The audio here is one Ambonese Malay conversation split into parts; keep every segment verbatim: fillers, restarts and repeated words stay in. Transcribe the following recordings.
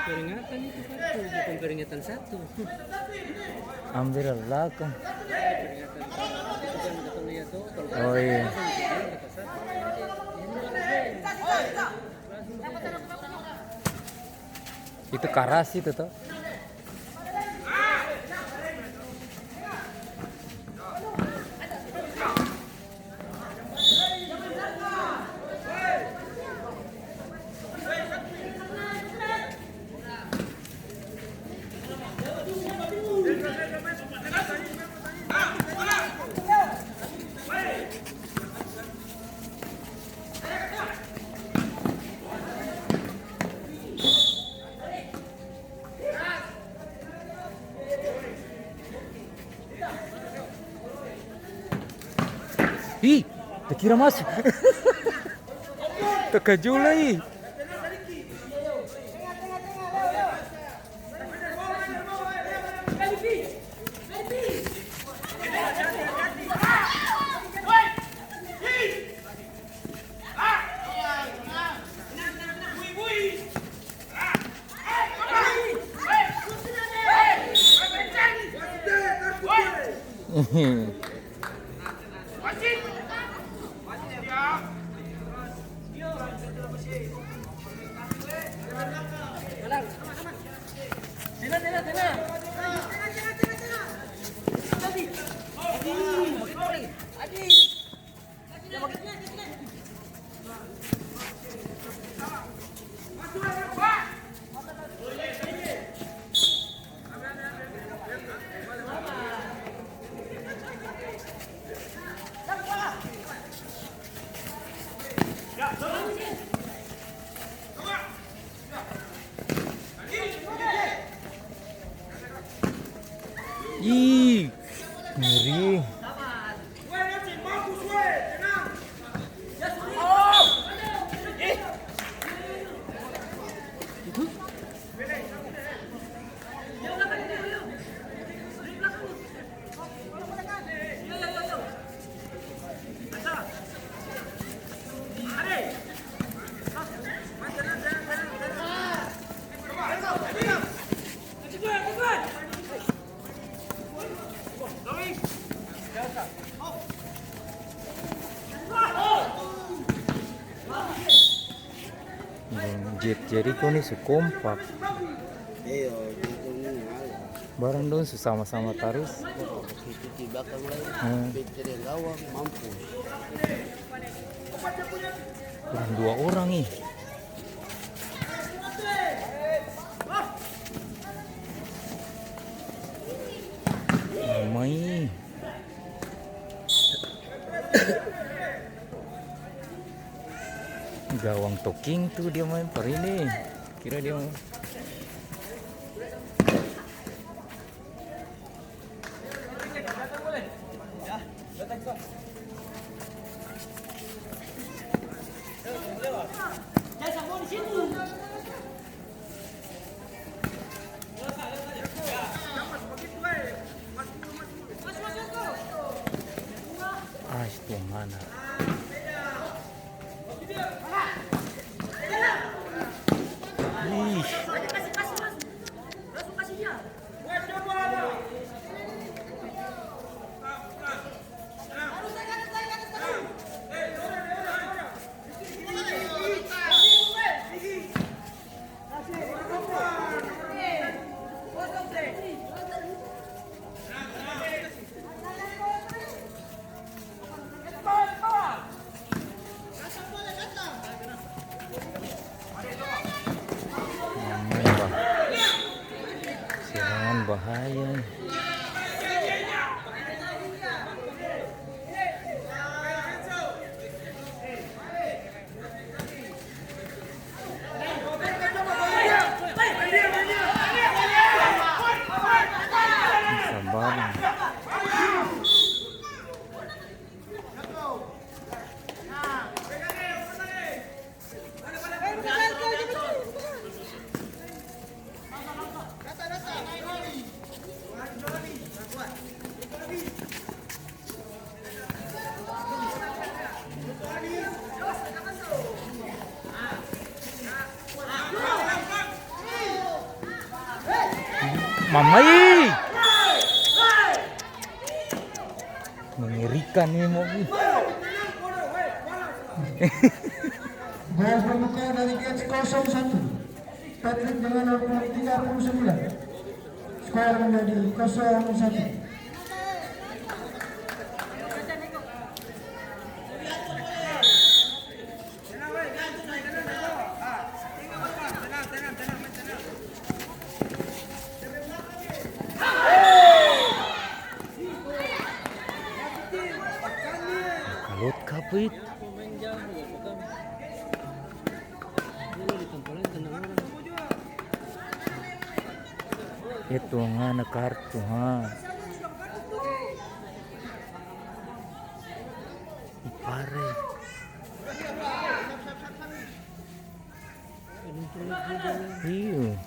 Peringatan itu kan, bukan peringatan satu. Ambil belakang. Peringatan satu itu kan katong lihat tuh, kalau Oh, iya. Peringatan satu. Itu karas itu, toh. Ih, takira maso. Takajut lai. Ih, ngeri. Jet Jericho ni su kompak. Iyo, Jericho ni ala. Barang dong su sama-sama tarus. Cuci belakang lai. Hmm. Peter yang gawang, mampus. Kurang dua orang nih. Ramai. Gawang Toking tu dia main par ini. Kira dia mau. Ai, Tuhan mana? Ih. Serangan bahaya ni. Sabar. Mamai! Mengerikan ini, mau. Gol pembuka dari G S kosong satu. Patrick dengan nomor punggung tiga puluh sembilan. Skor menjadi kosong satu. Kalut kapit. Itu ngana kartu, ha. Ipare. Iyo.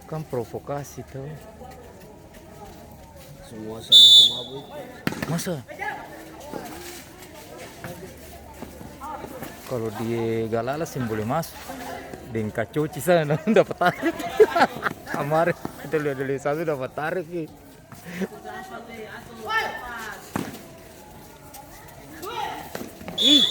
Kan provokasi to. Semua sama-sama mabuk. Masa? Kalo di Galala seng boleh maso. Deng kacoci sana dapa tarik. Kamare, dulu, dulu satu dapa tarik. Ih.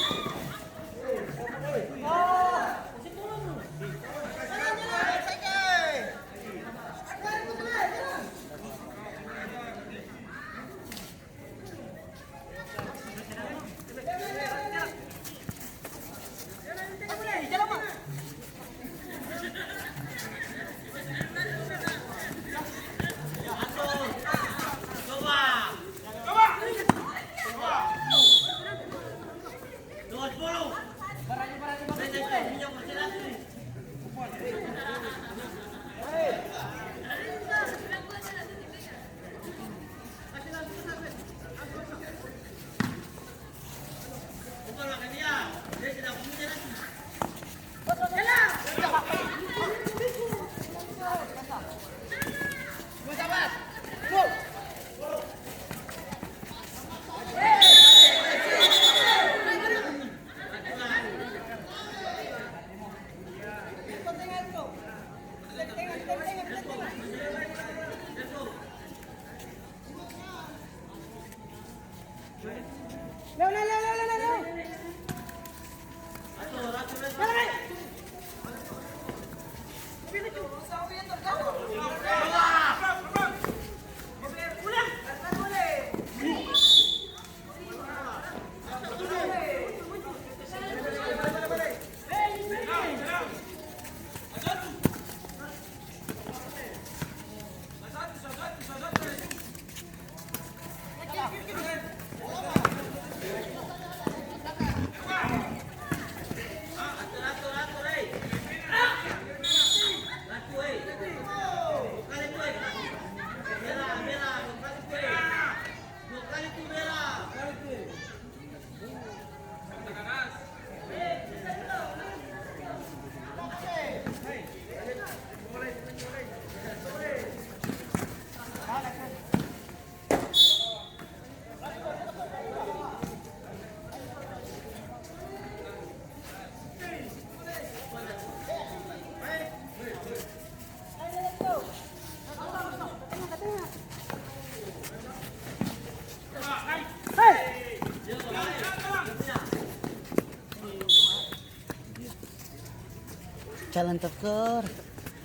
Calon top skor.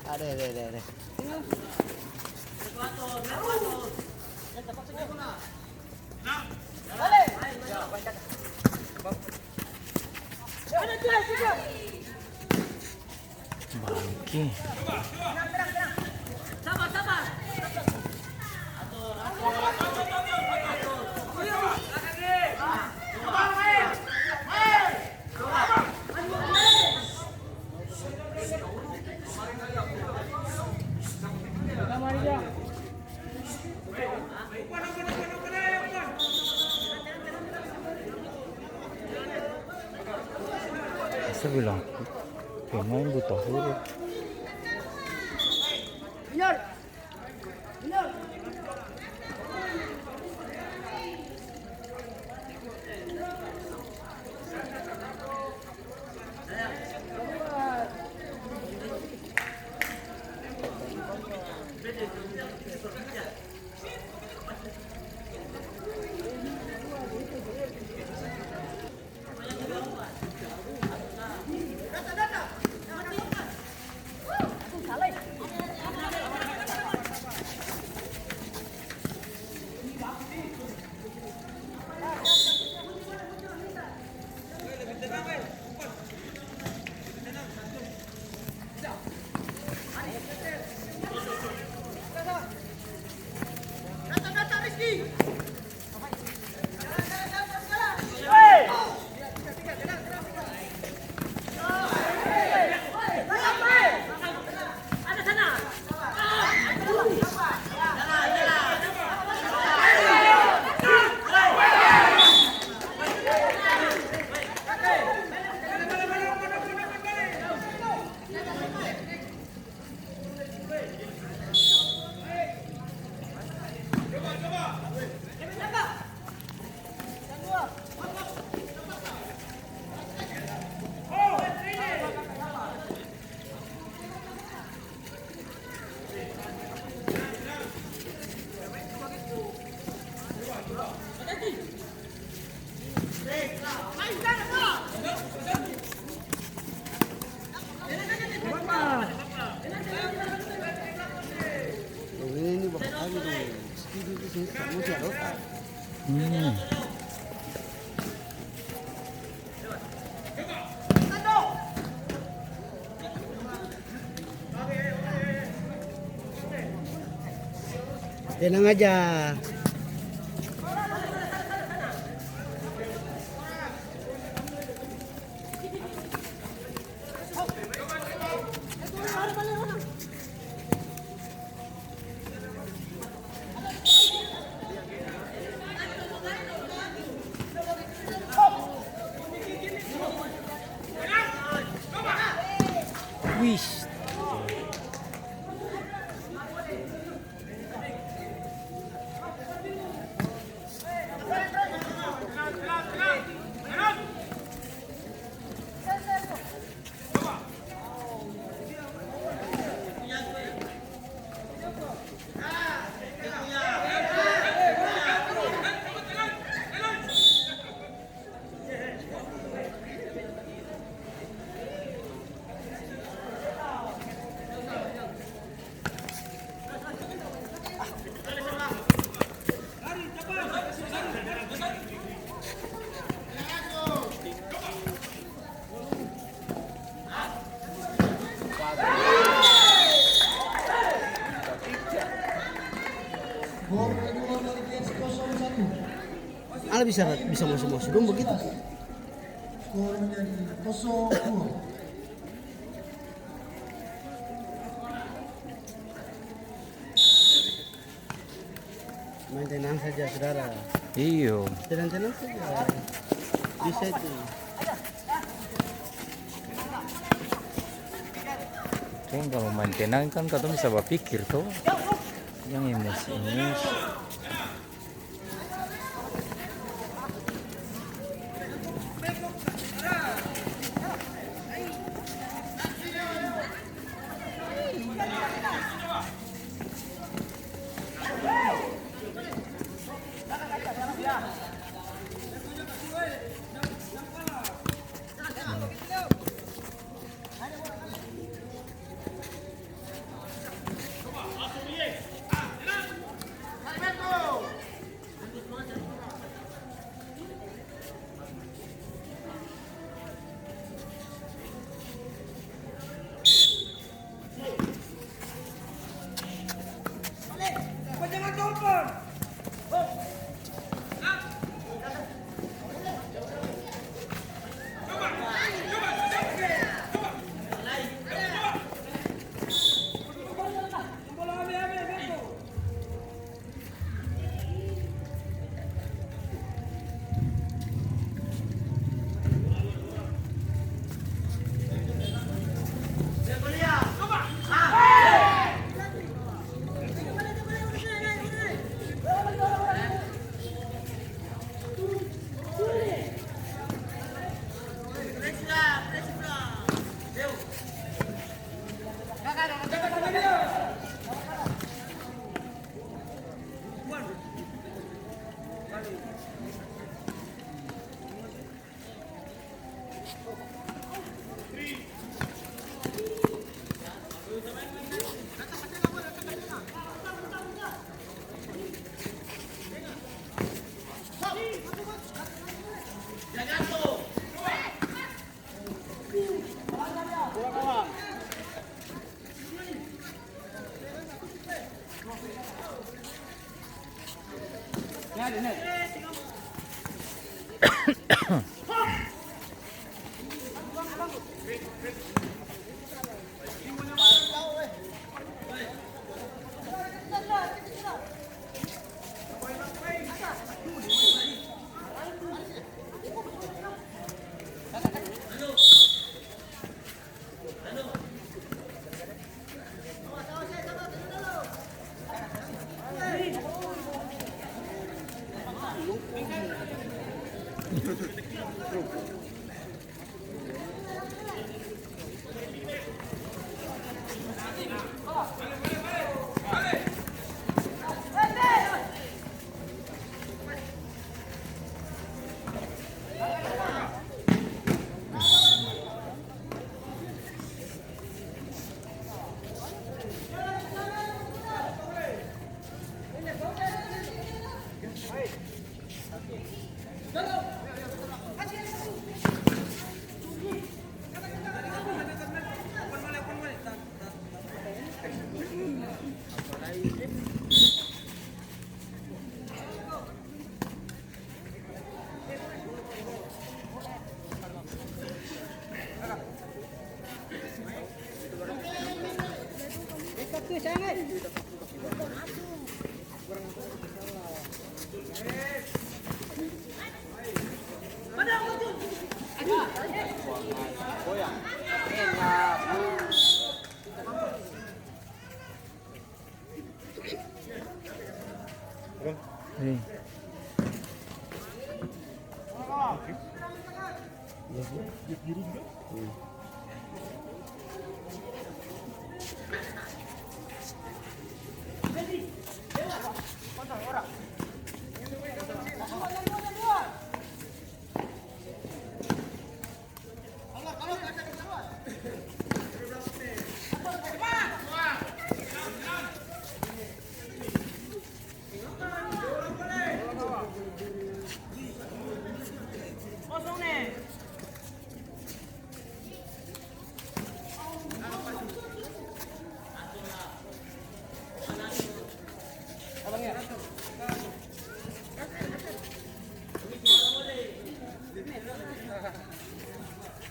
Aduh, aduh, aduh, aduh. Bangke. Saya bilang, pemain buta huruf. Dong ini, ini bakal kawin dong. Setuju di sini, kamu sih ada otak. Hmm. Tenang aja. Wis. Gol kedua dari G S kosong satu. Ala bisa, bisa maso-maso dong bagitu. Skor menjadi kosong dua. Main tenang saja, saudara. Iyo. Tenang-tenang saja. Bisa itu. Kan kalau main tenang kan katong bisa bapikir to. Jang emosi-emosi.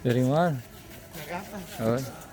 Dari mana? Oh.